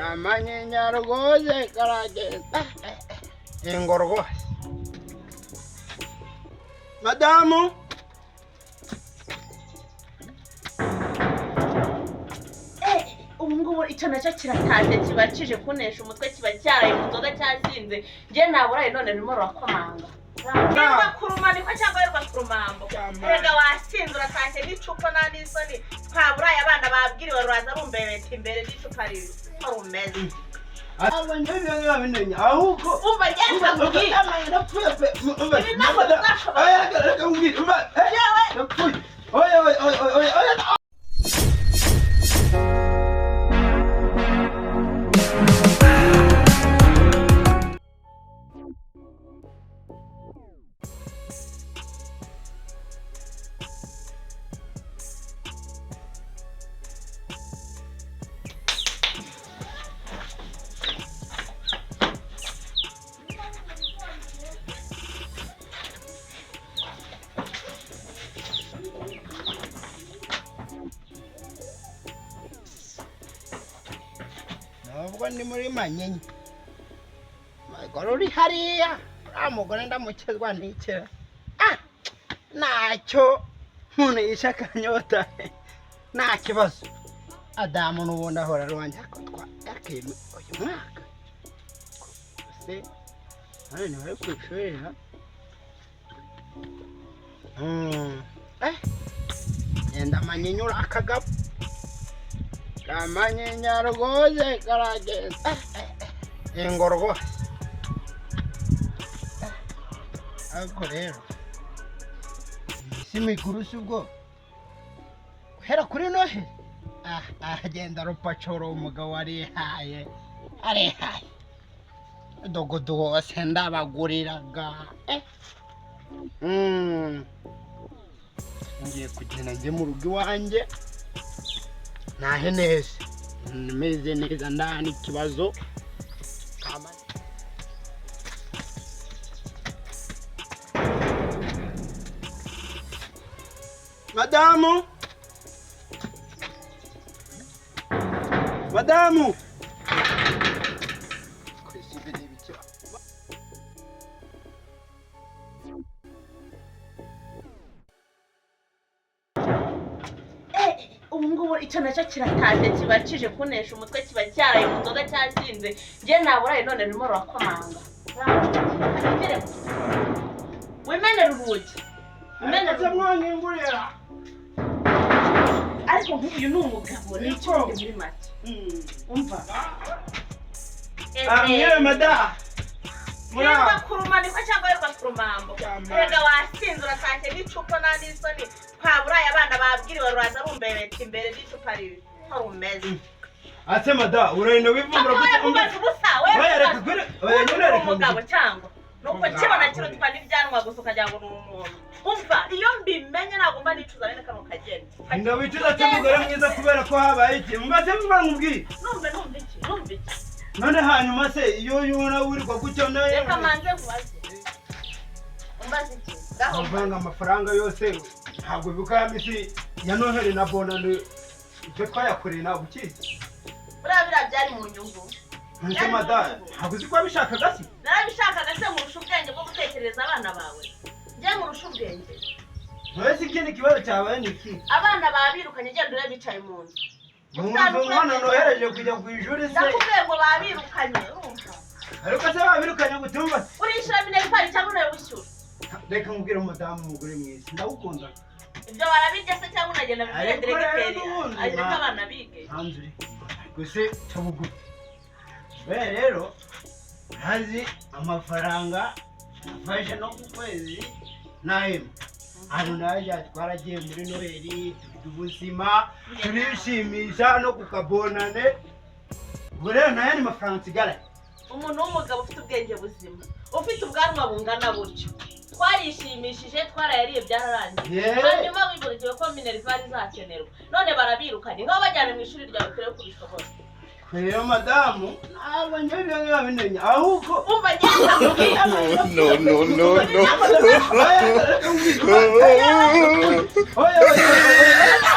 Kamanyinya rwose karagenda ingo rwose. Madamu. Ubu ngubu icyo nacyo kiratashye, kiba kije kunesha umutwe, kiba cyaraye mu nzoga, cyasinze. Njye naburaye, none rurimo rurakomanga. Rwa kurumanikwa cyangwa rwa kurumambo. Erega wasinze, uratashye n'icupa, nta n'isoni. Twaburaye, abana babwiriwe, ruraza rumbebeta imbere n'icupa ribi ko rumeze. Aba njyewe babimenya ahubwo. Umva, ngenda nkubwire. Napfuye pe. Ibi ntabwo bizashoboka. Oya, reka nkubwire, umva. Yewe. Napfuye, oya, oya, oya, oya, oya. Nubwo ndi muri Manyinya, umugore uri hariya, uriya mugore ndamukizwa ntikira. Ah, ntacyo umuntu yishe akanyota, nta kibazo. Adamu n'ubundi ahora ari uwanjye, ariko twakiyeme uyu mwaka se hano ntibari ku ishuri ha. Genda Manyinya, uri akagabo. Kamanyinya rwose karagenda ingo rwose. Ariko rero iminsi mikuru si ubwo guhera kuri Noheli, ah ah, genda rupacoro, umugabo arihaye, arihaye dogodo wose ndabaguriraga. Ngiye kugenda njye mu rugo iwanjye, ntahe neza, meze neza, nta n'ikibazo. Madamu, madamu. Ubu ngubu icyo nacyo kiratashye, kiba kije kunesha umutwe, kiba cyaraye mu nzoga, cyasinze. Njye naburaye, none rurimo rurakomanga. Wimenera urugi, wimenera Ese urugi. Mwanyingurira. Ariko nk'uyu ni umugabo, ni icyo muri make, umva. Ah, mwewe madamu. Rwa kurumanikwa cyangwa rwa kurumambo. Erega wasinze, uratashye n'icupa, nta n'isoni. Twaburaye, abana babwiriwe, ruraza rumbebeta imbere n'icupa ribi ko rumeze. Ase madamu, urenda wivumbura. Papa, we kubaza ubusa we. Oya, reka oya, nyine reka. Umugabo cyangwa nuko kibona kirutwa n'ibyanwa gusa, ukagira ngo ni umuntu. Umva, iyo mbimenye ntabwo mba nicuza bene kano kageni. Ndawicuza se, mugore mwiza, kubera ko habaye iki? Mbaze mba nkubwiye. Numve, numve iki, numve iki? None hanyuma se iyo yubona wirirwa gutyo nawe? Reka manze nkubaze, umbaze iki ngaho? Amafaranga, amafaranga yose ntabwo bibuka ya misi ya Noheli na Bonane, icyo twayakoreye ntabwo ukizi? Buriya biriya byari mu nyungu. Nse madamu, ntabwo uzi ko wabishakaga se? Narabishakaga se nkurusha ubwenge bwo gutekereza abana bawe? Njye nkurusha ubwenge? None se ikindi kibazo cyabaye ni iki? Abana babirukanye, genda urebe bicaye mu nzu. Mwumva umwana nohereje kujya ku ishuri se? Ndakubwiye ngo babirukanye, urumva? Ariko se babirukanye gutumva? Urishyura minerval cyangwa unawe wishyura? Reka nkubwire umudamu, umugore mwiza, ndagukunda. Ibyo barabirya se cyangwa unagenda bibwire Ariko rero diregiteri n'ubundi areke abana bige? Hanze uri gusa ca bugufi we. Rero ntazi amafaranga afashe no ku kwezi nahema hano, naje twaragiye muri Noheli, turya ubuzima, turishimisha no ku kabonane. Ubu rero nta yandi mafaranga nsigaranye. Umuntu w'umugabo ufite ubwenge buzima, ufite ubwanwa bungana butyo, twarishimishije, twarayariye, byararangiye. Hanyuma wiburikiwe ko minerval izakenerwa, none barabirukanye. Ngaho bajyane mu ishuri ryawe turebe ko ubishobora. Rero madamu, ntabwo njyewe ibyo ngibyo babimenya ahubwo. Umva, ngenda nkubwire. No, no, no, no. Oya, oya, oya, oya.